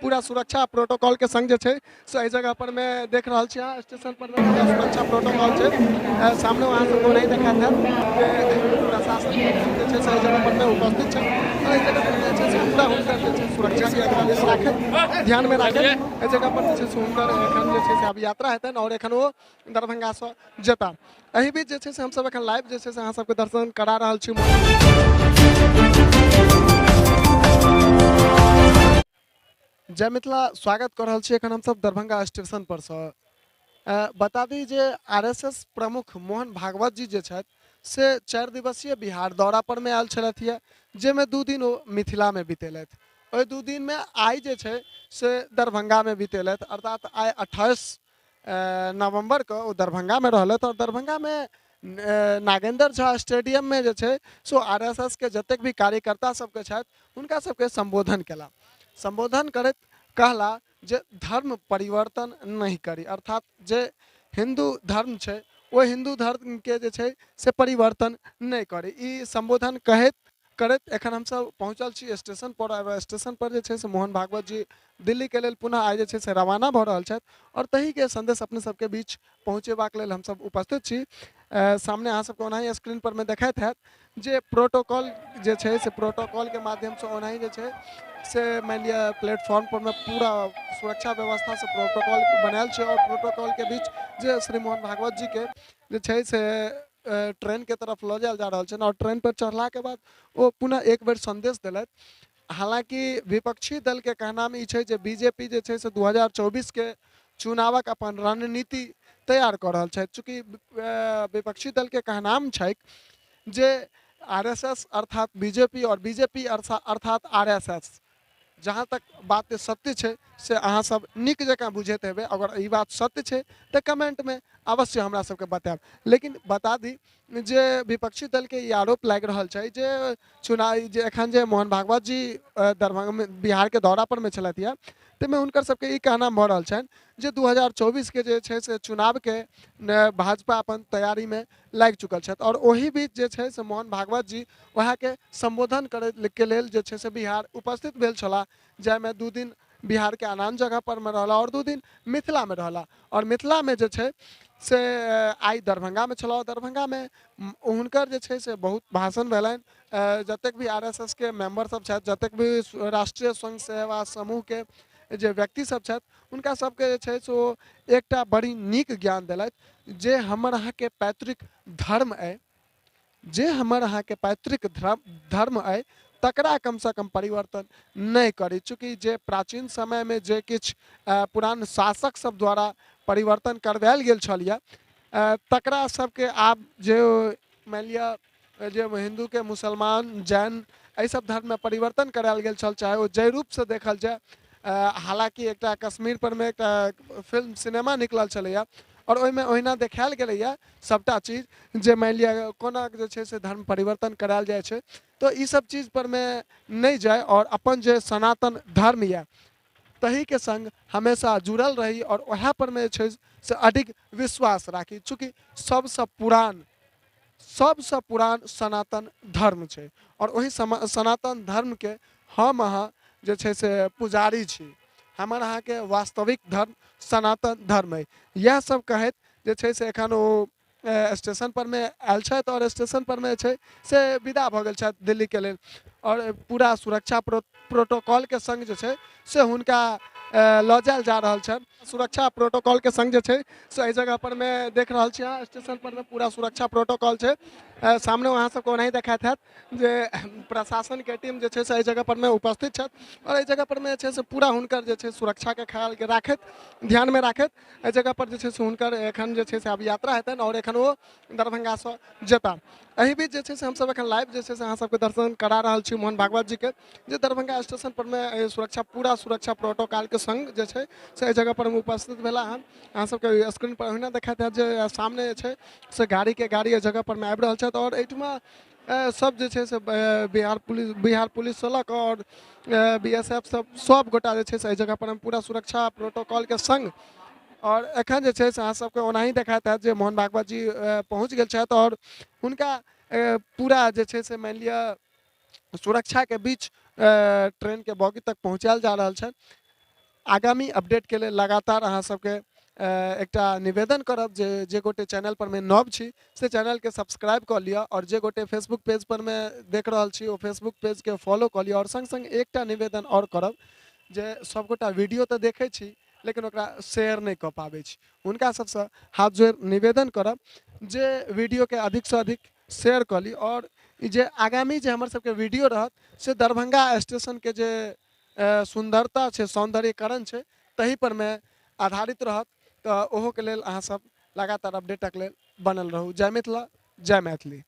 पूरा सुरक्षा प्रोटोकॉल के संग जे छै से एहि जगह पर मे देख रहल छी अहाँ। स्टेशन पर मे पूरा सुरक्षा प्रोटोकॉल छै। सामने अहाँ सबके नहि देखा हैत जे प्रशासन जे छै से एहि जगह पर मे उपस्थित छै और एहि जगह पर जे छै से पूरा हुनकर जे छै सुरक्षा के राखैत, ध्यान में राखैत एहि जगह पर जे छै से हुनकर एखन जे छै से आब यात्रा हेतनि और एखन ओ दरभंगा से जेता। एहि बीच जे छै से हमसब एखन लाइव जे छै से अहाँ सबके दर्शन करा रहल छी। जय मिथिला, स्वागत कऽ रहल छी। एखन हमसब दरभंगा स्टेशन पर सँ। बता दी जे आरएसएस प्रमुख मोहन भागवत जी जे छथि से 4 दिवसीय बिहार दौरा पर में आयल छलथि ये, जाहिमे 2 दिन ओ मिथिला में बितेलथि। ओहि 2 दिन में आइ जे छै से दरभंगा में बितेलथि, अर्थात आइ 28 नवम्बर के ओ दरभंगा में रहलथि और दरभंगा में नागेंद्र झा स्टेडियम में जे छै सो आरएसएस के जतेक भी कार्यकर्ता सबके छथि हुनका सबके संबोधन केला। संबोधन करैत कहला जे धर्म परिवर्तन नहीं करी, अर्थात जे हिंदू धर्म छै ओ हिंदू धर्म के जे छै से परिवर्तन नहीं करी। ई संबोधन कहैत करैत एखन हमसब पहुँचल छी स्टेशन पर और स्टेशन पर जे छै से मोहन भागवत जी दिल्ली के लेल पुनः आइ जे छै से रवाना भऽ रहल छथि और तही के संदेश अपने सबके बीच पहुँचेबाक लेल हमसब उपस्थित छी। सामने अहाँ सबके ओनाही स्क्रीन पर में देखैत हैत जे प्रोटोकॉल जे छै से प्रोटोकॉल के माध्यम से ओनाही जे छै से मानि लिअ प्लेटफॉर्म पर में पूरा सुरक्षा व्यवस्था से प्रोटोकॉल बनायल छै और प्रोटोकॉल के बीच जे श्री मोहन भागवत जी के जे छै से ट्रेन के तरफ लऽ जायल जा रहल छनि और ट्रेन पर चढ़ला के बाद ओ पुनः एक बेर संदेश देलथि। हालांकि विपक्षी दल के कहना में ई छै जे बीजेपी जे छै से 2024 के चुनावक अपन रणनीति तैयार कऽ रहल छथि। चूँकि विपक्षी दल के कहनाम छै जे आरएसएस अर्थात बीजेपी और बीजेपी अर्थात आरएसएस, जहाँ तक बात सत्य छै से अहाँ सब नीक जकाँ बुझैत हेबै। अगर ई बात सत्य छै तऽ कमेंट में अवश्य हमरा सबके बतायब। लेकिन बता दी जे विपक्षी दल के ई आरोप लागि रहल छै जे चुनाव जे एखन जे मोहन भागवत जी दरभंगा में बिहार के दौरा पर में छलथि ये, ताहिमे हुनकर सबके ई कहना भऽ रहल छनि जे 2024 के जे छै से चुनाव के भाजपा अपन तैयारी में लागि चुकल छथि और ओही बीच जे छै से मोहन भागवत जी वएह के संबोधन करे के लेल जे छै से बिहार उपस्थित भेल छलाह, जाहिमे 2 दिन बिहार के आन-आन जगह पर में रहला और 2 दिन मिथिला में रहला और मिथिला में जे छै से आइ दरभंगा में छलाह। दरभंगा में हुनकर जे छै से बहुत भाषण भेलनि। जतेक भी आरएसएस के मेंबर सब छथि, जतेक भी राष्ट्रीय स्वयं सेवा समूह के जे व्यक्ति सब छथि, हुनका सबके जे छै से ओ एकटा बड़ी नीक ज्ञान देलथि जे हमर अहाँके पैतृक धर्म अइ, जे हमर अहाँके पैतृक धर्म अइ तकरा कमसँ कम परिवर्तन नहि करी। चूँकि जे प्राचीन समयमे जे किछु पुरान शासक सब द्वारा परिवर्तन करवायल गेल छल यऽ, तकरा सबके आब जे मानि लिअ जे हिन्दूके मुसलमान जैन एहि सब धर्ममे परिवर्तन करायल गेल छल, चाहे ओ जाहि रूपसँ देखल जाय। हालाँकि एकटा कश्मीर परमे एकटा फिल्म सिनेमा निकलल छलैए और ओहिमे ओहिना देखायल गेलैए सबटा चीज जे मानि लिअ कोना जे छै से धर्म परिवर्तन करायल जाइ छै। तऽ ई सब चीज पर मे नहि जाय और अपन जे सनातन धर्म यऽ तही के संग हमेशा जुड़ल रही और वएह पर मे जे छै से अडिग विश्वास राखी। चूँकि सबसँ पुरान सनातन धर्म छै और ओहि सनातन धर्म के हम अहाँ जे छै से पुजारी छी। हमर अहाँके वास्तविक धर्म सनातन धर्म अइ। इएह सब कहैत जे छै से एखन ओ स्टेशन पर मे आयल छथि और स्टेशन पर मे जे छै से विदा भऽ गेल छथि दिल्ली के लेल और पूरा सुरक्षा प्रोटोकॉल के संग जे छै से हुनका लऽ जायल जा रहल छनि। सुरक्षा प्रोटोकॉल के संग जे छै से एहि जगह पर मे देख रहल छी अहाँ, स्टेशन पर मे पूरा सुरक्षा प्रोटोकॉल छै। सामने अहाँ सबके ओनाही देखैत हैत जे प्रशासन के टीम जे छै से एहि जगह पर मे उपस्थित छथि और एहि जगह पर मे जे छै से पूरा हुनकर जे छै सुरक्षा के ख्याल के राखैत, ध्यान मे राखैत एहि जगह पर जे छै से हुनकर एखन जे छै से आब यात्रा हेतनि और एखन ओ दरभंगा सँ जेता। एहि बीच जे छै से हमसब एखन लाइव जे छै से अहाँ सबके दर्शन करा रहल छी मोहन भागवत जी के जे दरभंगा स्टेशन पर मे सुरक्षा पूरा सुरक्षा प्रोटोकॉल के संग जे छै से एहि जगह पर मे उपस्थित भेला हन। अहाँ सबके स्क्रीन पर ओहिना देखैत हैत जे सामने जे छै से गाड़ी के गाड़ी एहि जगह पर मे आबि रहल छथि और एहिठमा सब जे छै से बिहार पुलिस से लऽ कऽ और बी एस एफ सब गोटा जे छै से एहि जगह पर मे पूरा सुरक्षा प्रोटोकॉल के संग और एखन जे छै से अहाँ सबके ओनाही देखैत हैत जे मोहन भागवत जी पहुँच गेल छथि और हुनका पूरा जे छै से मानि लिअ सुरक्षा के बीच ट्रेन के बॉगी तक पहुँचायल जा रहल छनि। आगामी अपडेटके लेल लगातार अहाँ सबके एकटा निवेदन करब जे जे गोटे चैनल पर मे नव छी से चैनलके सब्सक्राइब कऽ लिअ, आओर जे गोटे फेसबुक पेज पर मे देख रहल छी ओ फेसबुक पेजके फॉलो कऽ लिअ। आओर सङ्ग सङ्ग एकटा निवेदन आओर करब जे सबगोटा वीडियो तऽ देखै छी लेकिन ओकरा शेयर नहि कऽ पाबै छी, हुनका सबसँ हाथ जोड़ि निवेदन करब जे वीडियोके अधिकसँ अधिक शेयर कऽ ली। आओर ई जे आगामी जे हमर सबके वीडियो रहत से दरभंगा स्टेशनके जे सुन्दरता छै, सौन्दर्यकरण छै, तही पर मे आधारित रहत। तऽ ओहोके लेल अहाँ सब लगातार अपडेटक लेल बनल रहू। जय मिथिला, जय मैथिली।